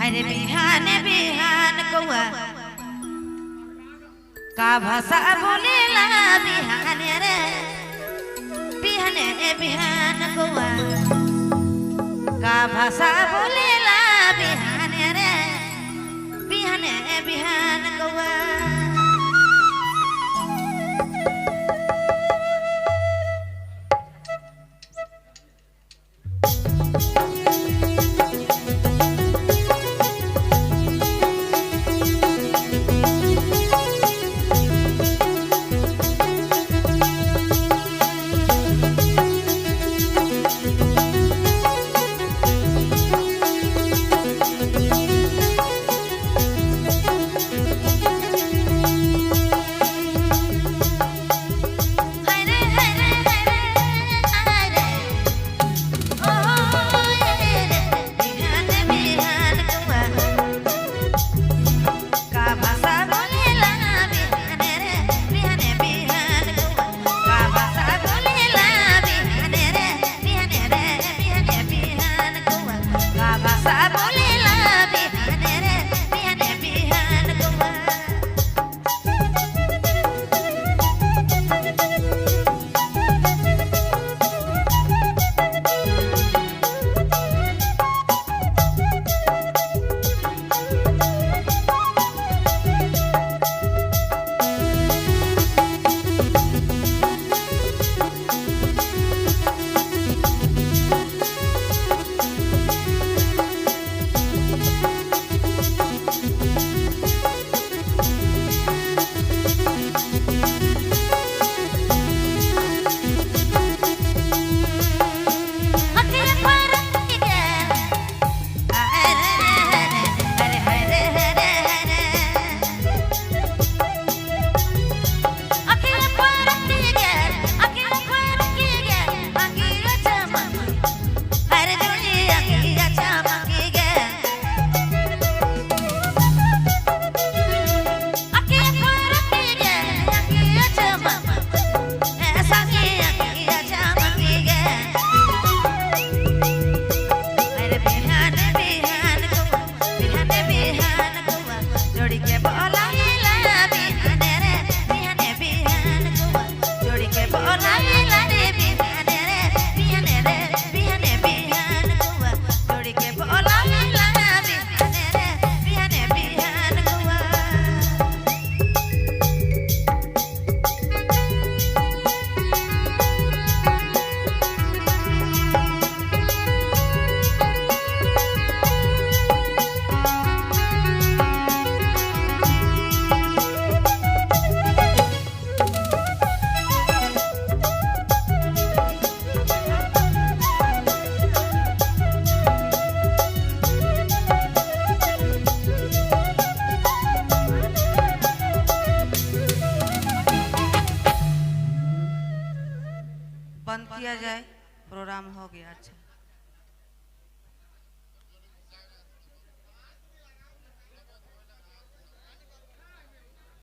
अरे बिहान बिहान कौआ का भाषा बोलेला बिहान रे बिहान बिहान कौआ का भाषा बोलेला बिहान रे बिहान बिहान कौआ। हरे हरे हरे हरे ओ रे बिहान बिहान कौआ का भाषा बोलेला बिहान रे बिहान बिहान कौआ का भाषा बोलेला बिहान रे बिहान रे बिहान बिहान कौआ का भाषा बोलेला बिहान रे बिहान बिहान कौआ। अखिल पर हरे हरे हरे हरे हरे अखिल पर अखिल पर अंगिया चमक हरे जोड़ी अंगिया चमक अखिल पर अंगिया चमक ऐसा की अंगिया चमक। अरे बिहान बिहान कौआ बिहान बिहान कौआ जोड़ी के बोलाइला बिहान रे बिहान बिहान कौआ जोड़ी के बोलाइला रे बिहान रे बिहान रे बिहान बिहान कौआ जोड़ी के बोलाइला बिहान रे बिहान बिहान कौआ। बंद किया जाए, प्रोग्राम हो गया। अच्छा।